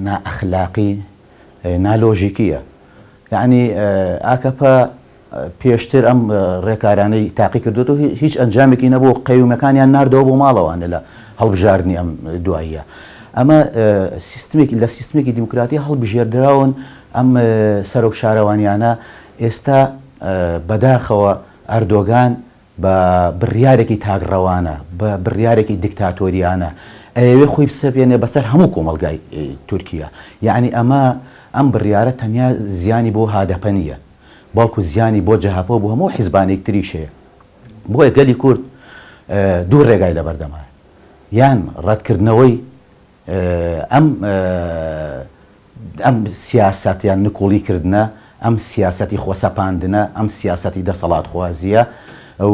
نائەخلاقی، نالۆژیکییە. یەعنی ئاکەپە پێشتر ئەم ڕێکارانەی تاقی کردوێتەوە هیچ ئەنجامێکی نەبوو قەیومەکانیان ناردەوە بۆ ماڵەوانە لە هەڵبژاردنی ئەم دواییە ئەمە سیستمێکی لە سیستمێکی دیموکراتی هەڵبژێردراون ئەم سەرۆک شارەوانیانە ئێستا بەداخەوە ئەردۆگان بە بڕیارێکی تاکڕەوانە، بە بڕیارێکی دیکتاتۆریانە ئەیەوێ خۆی بسەپێنێ بەسەر هەموو کۆمەڵگای تورکیا. یەعنی ئەمە ئەم بڕیارە تەنیا زیانی بۆ هادەپە نییە، بەڵکو زیانی بۆ جەهەپە و بۆ هەموو حیزبانێک تریش هەیە. بۆیە گەلی کورد دوو ڕێگای لەبەردەمە، یان ڕەتکردنەوەی ئەم ئەم سیاسەت یان نکوڵی کردنە، ئەم سیاسەتی خۆسەپاندنە، ئەم سیاسەتی دەسەڵاتخوازییە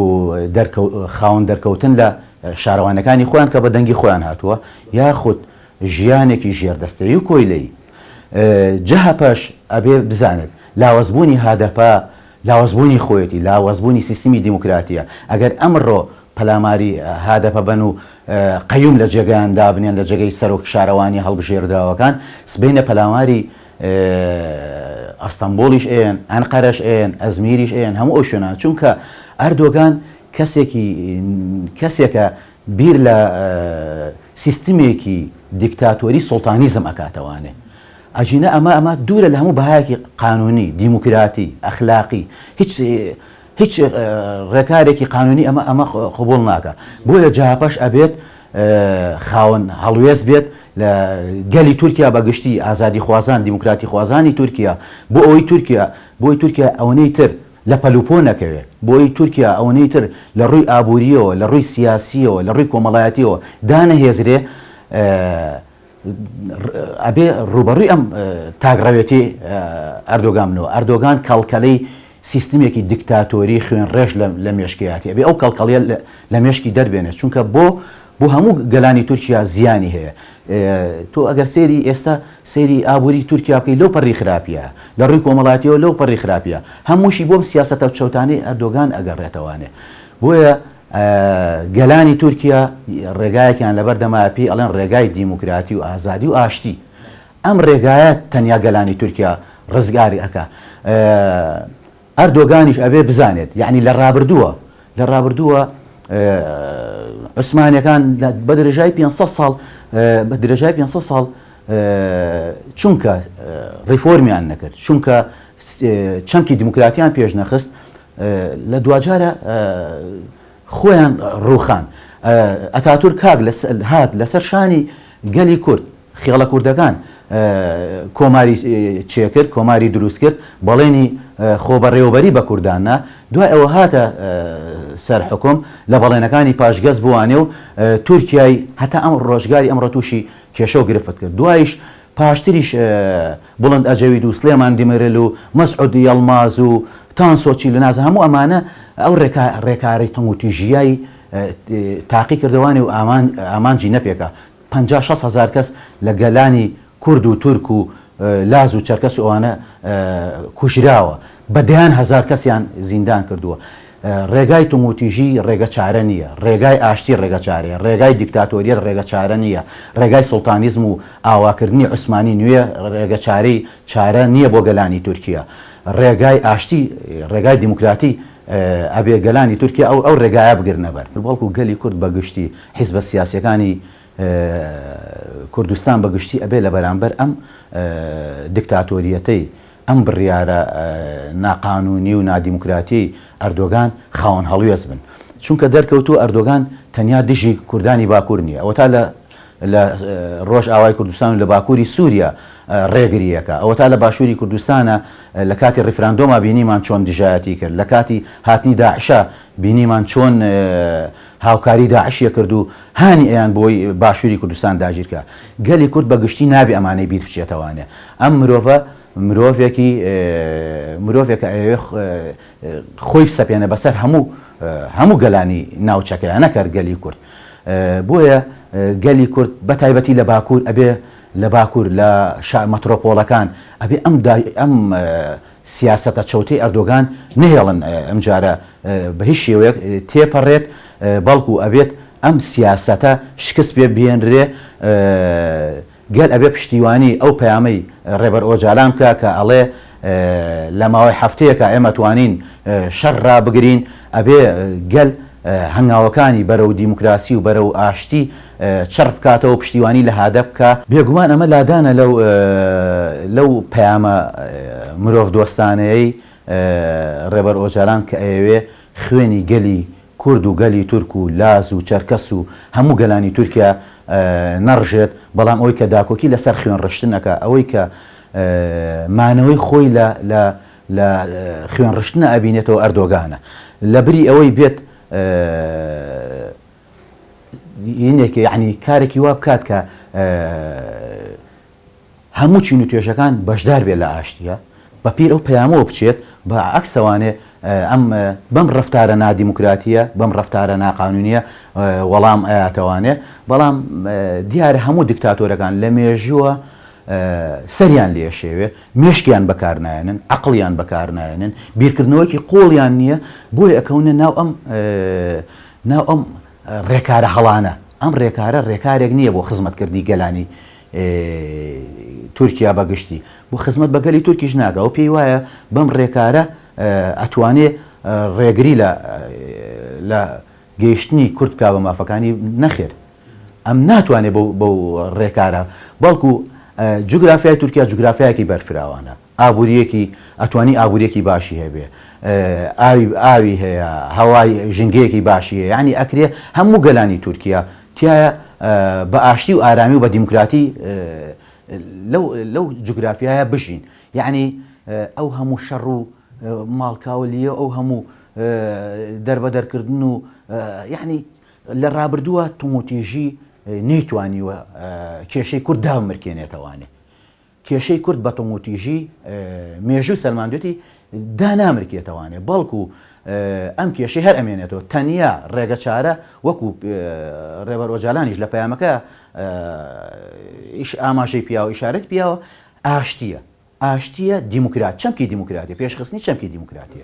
و خاوەن دەرکەوتن لە شارەوانیەکانی خۆیان کە بە دەنگی خۆیان هاتووە، یاخود ژیانێکی ژێردەستەیی و کۆیلەیی. جەهەپەش ئەبێ بزانێت لاوازبوونی هادەپە لاوازبوونی خۆیەتی، لاوازبوونی سیستمی دیموکراتییە. ئەگەر ئەمڕۆ پەلاماری هادەپە بەن و قەیوم لە جێگەیان دابنێن لە جێگەی سەرۆک شارەوانیە هەڵبژێردراوەکان، سبەینێ پەلاماری ئەستەنبوڵیش ئەیەن، ئەنقەرەش ئەیەن، ئەزمیریش ئەیەن، هەموو ئەو شوێنانە. چونکە ئەردۆگان کەسێکی کەسێکە بیر لە سیستمێکی دیکتاتۆری سوڵتانیزم ئەکاتەوانێ. ئەگینا ئەمە ئەمە دوورە لە هەموو بەهایەکی قانونی، دیموکراتی، ئەخلاقی، هیچ هیچ ڕێکارێکی قانونی ئەمە ئەمە قبوڵ ناکا. بۆیە جەهەپەش ئەبێت خاوەن هەڵوێست بێت لە گەلی تورکیا بە گشتی، ئازادیخوازان، دیموکراتیخوازانی تورکیا، بۆ ئەوەی تورکیا بۆی تورکیا ئەوەنەی تر لە پەلوپۆ نەکەوێ، بۆی تورکیا ئەوەنەی تر لە ڕووی ئابوورییەوە، لە ڕووی سیاسییەوە، لە ڕووی کۆمەڵایەتییەوە دانەهێزرێ، ئەبێ ڕووبەڕووی ئەم تاکڕەوێتی ئەردۆگان بنەوە. ئەردۆگان کەڵکەلەی سیستمێکی دیکتاتۆری خوێنڕێژ لە مێشکیاتی، ئەبێ ئەو کەڵکەڵیە لە مێشکی دەربێنێت، چونکە بۆ بۆ هەموو گەلانی تورکیا زیانی هەیە. تۆ ئەگەر سەیری ئێستا سەیری ئابووری تورکیا بکەی لەو پەڕی خراپیە، لە ڕووی کۆمەڵایەتیەوە لەو پەڕی خراپیە، هەمووشی بۆم سیاسەتە چەوتانەی ئەردۆگان ئەگەڕێتەوانێ. بۆیە گەلانی تورکیا ڕێگایەکیان لەبەر دەمایە پێی ئەڵێن ڕێگای دیموکراتی و ئازادی و ئاشتی. ئەم ڕێگایە تەنیا گەلانی تورکیا ڕزگاری ئەکا. ئەردۆگانیش ئەبێ بزانێت یەعنی لە ڕابردووە لە ڕابردووە عوسمانیەکان بە درێژای 500 ساڵ بە درێژای 500 ساڵ چونکە ڕیفۆرمیان نەکرد چونکە چەمکی دیموکراتیان پێش نەخست لە دواجارە خۆیان ڕووخان. ئەتاتورک هاک هات لەسەر شانی گەلی کورد، خێڵە کوردەکان کۆماری چێکرد، کۆماری دروست کرد، بەڵێنی خۆبەڕێوەبەری بە کوردان نا، دوای ئەوە هاتە سەر حوکم، لە بەڵێنەکانی پاشگەز بووانێ و تورکیای هەتا ئەم ڕۆژگاری ئەمڕۆ تووشی کێشە و گرفت کرد. دوایش پاشتریش بوڵند ئەجەوید و سلێمان دیمیرل و مەسعود یەڵماز و تانسۆ چیلناز هەموو ئەمانە ئەو ڕێکارەی تونوتیژیای تاقی کردەوانی و ئامانجی نەپێکا. 50 60 هەزار کەس لە گەلانی کورد و تورک و لاز و چەرکەس و ئەوانە کوژراوە. بە دەیان هەزار کەسیان زیندان کردووە. ڕێگای توموتیژی ڕێگە چارە نییە، ڕێگای ئاشتی ڕێگە چارەیە، ڕێگای دیکتاتۆریەت ڕێگە چارە نییە، ڕێگای سوڵتانیزم و ئاواکردنی عوسمانی نوێ ڕێگە چارەی چارە نییە بۆ گەلانی تورکیا. ڕێگای ئاشتی، ڕێگای دیموکراتی ئەبێ گەلانی تورکیا ئەو ئەو ڕێگایە بگرنە بەر. بەڵکو گەلی کورد بە گشتی، حیزبە سیاسیەکانی کوردستان بە گشتی ئەبێ لە بەرامبەر ئەم دیکتاتۆریەتەی ئەم بڕیارە ناقانوونی و نادیموکراتیەی ئەردۆگان خاوەن هەڵوێست بن. چونکە دەرکەوتووە ئەردۆگان تەنیا دژی کوردانی باکوور نییە، ئەوەتا لە لە ڕۆژئاوای کوردستان و لە باکووری سووریا ڕێگری ئەکا، ئەوەتا لە باشووری کوردستانە لە کاتی ڕیفراندۆما بینیمان چۆن دژایەتی کرد، لە کاتی هاتنی داعشا بینیمان چۆن هاوکاری داعشی ئەکرد و هانی ئەیان بۆی باشووری کوردستان داگیر کا. گەلی کورد بە گشتی نابێ ئەمانەی بیر بچێتەوانێ. ئەم مرۆڤە مرۆڤێکی مرۆڤێکە ئەیەوێ خۆی بسەپێنێ بەسەر هەموو هەموو گەلانی ناوچەکەیا نەک هەر گەلی کورد. بۆیە گەلی کورد بە تایبەتی لە باکوور ئەبێ لە باکوور لە شا مەترۆپۆڵەکان ئەبێ ئەم ئەم سیاسەتە چەوتەی ئەردۆگان نەهێڵن ئەمجارە بە هیچ شێوەیەک تێپەڕێت، بەڵکو ئەبێت ئەم سیاسەتە شکست پێ بهێنرێ. گەل ئەبێ پشتیوانی ئەو پەیامەی ڕێبەر ئۆجالان بکا کە ئەڵێ لە ماوەی هەفتەیەکا ئێمە توانین شەڕ ڕابگرین، ئەبێ گەل هەنگاوەکانی بەرەو دیموکراسی و بەرەو ئاشتی چڕ بکاتەوە و پشتیوانی لە هادەپ بکا. بێگومان ئەمە لادانە لەو لەو پەیامە مرۆڤدۆستانەیەی ڕێبەر ئۆجالان کە ئەیەوێ خوێنی گەلی کورد و گەلی تورک و لاز و چەرکەس و هەموو گەلانی تورکیا نەڕژێت، بەڵام ئەوەی کە داکۆکی لەسەر خوێن ڕشتن ئەکا، ئەوەی کە مانەوەی خۆی لە لە لە خوێن ڕشتنە ئەبینێتەوە ئەردۆگانە. لە بری ئەوەی بێت ینێک یەعنی کارێکی وا بکات کە هەموو چین و توێژەکان بەشدار بێت لە ئاشتییە، بە پێی ئەو پەیامەوە بچێت، بە عەکسەوانێ ئەم بەم ڕەفتارە نادیموکراتییە، بەم ڕەفتارە ناقانوونییە وەڵام ئەیاتەوانێ، بەڵام دیارە هەموو دیکتاتۆرەکان لە مێژووە سەریان لێ شێوێ، مێشکیان بەکار نایەنن، عەقڵیان بەکار نایەنن، بیرکردنەوەیەکی قووڵیان نییە، بۆیە ئەکەونە ناو ئەم ناو ئەم ڕێکارە هەڵانە، ئەم ڕێکارە ڕێکارێک نییە بۆ خزمەتکردنی گەلانی تورکیا بە گشتی و خزمەت بە گەلی تورکیش ناکا و پێی وایە بەم ڕێکارە ئەتوانێ ڕێگری لە لە گەیشتنی کورد بکا بە مافەکانی نەخێر ئەم ناتوانێ بەو ڕێکارە بەڵکو جوگرافیای تورکیا جوگرافیایەکی بەرفراوانە ئابوورییەکی ئەتوانی ئابوورییەکی باشی هەبێ ئاوی ئاوی هەیە هەوای ژینگەیەکی باشی هەیە یانی ئەکرێ هەموو گەلانی تورکیا تیایە بە ئاشتی و ئارامی و بە دیموکراتی لەو لەو جوگرافیایە بژین یعنی ئەو هەموو شەڕ و ماڵکاولیە ئەو هەموو دەربەدەرکردن و یعنی لە ڕابردووە توموتیژی نەیتوانیوە کێشەی کورد دامرکێنێتەوانێ کێشەی کورد بە توندوتیژی مێژوو سەلماندوێتی دانامرکێتەوانێ، بەڵکو ئەم کێشەی هەر ئەمێنێتەوە، تەنیا ڕێگەچارە وەکو ڕێبەر ئۆجالانیش لە پەیامەکە ئاماژەی پیاوە ئیشارەت پیاوە ئاشتیە، ئاشتیە دیموکرات چەمکی دیموکراتی پێشخستنی چەمکی دیموکراتیە.